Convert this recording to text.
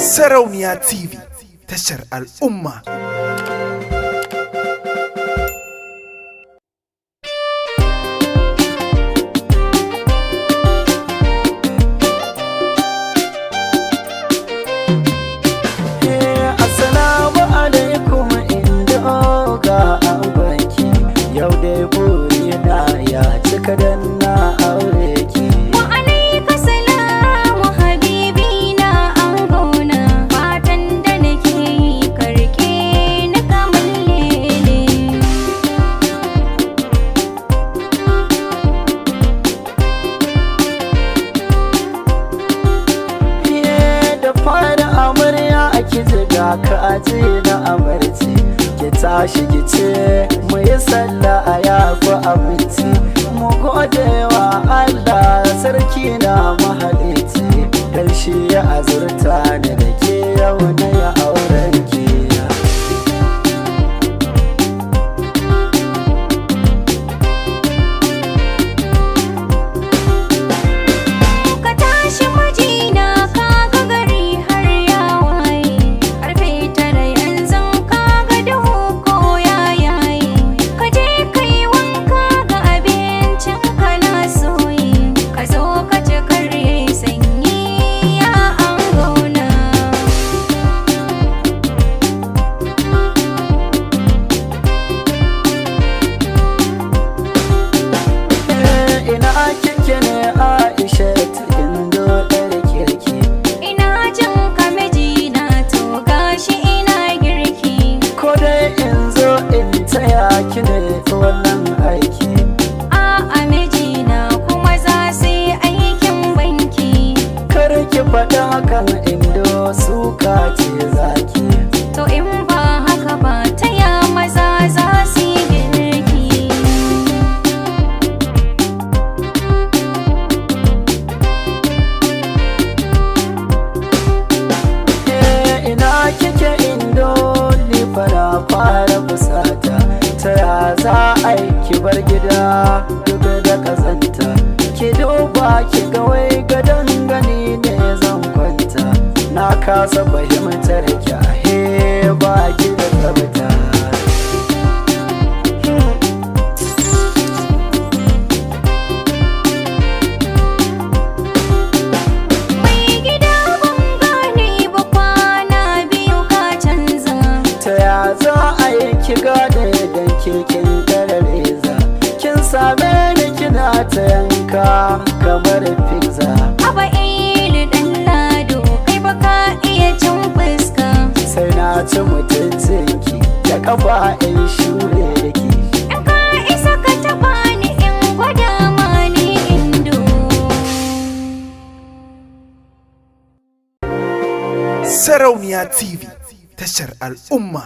Sarauniya TV, tashar al'umma. Assalamu alaikum, inda ga angonki. Yau dai burina ya cika dan na aure ki. Wa alaika salamu habibi na angona, fatan da nake yi karke ni kamar lele. Iye, da fara amarya ake ziga ka aje na amarci, ki tashi ki ce mu yi sallah a yafi abinci, mu gode wa Allah sarki na mahalici, dan shi ya azurta ni da ke yau na ya auren ki. Ka tashi mijina, kaga gari har ya waye, karfe 9 yanzu, kaga duhu ko ya yaye. Ka je ka yi wanka, ga abincin ka na soye, ka zo ka ci kar yayi sanyi ya angona. Ina kike ne Aisha indo ɗar kirki? Ina jin ka mijina, to gashi ina girki. Ko dai in zo in taya ki ne wannan aiki? A'a mijina, kuma za su yi aikin banki. Kar ki faɗa hakan indo, suka ce zaki. To in ba haka ba, ta ya maza za su yi girki? Eh, ina kike indo? Ni fara fara fusata, ta ya za a yi ki bar gida duk da kazanta? Ki duba ki ga wai gadon gani ne zan kwanta. Na kasa fahimtar ki, ahe ba ki da tsabta. Mai gida, ban gane ba, kwana biyu ka canza. Ta ya za a yi ki gane dan keken reza? Kin same ni kina ta yanka kamar pizza. Haba ilu dan lado, kai ba ka iya cin fuska. Sai na ci mutuncinki da kafa in shure da ki. In ka isa ka taɓa ni in gwada ma ni indo. Sarauniya TV, tashar al'umma.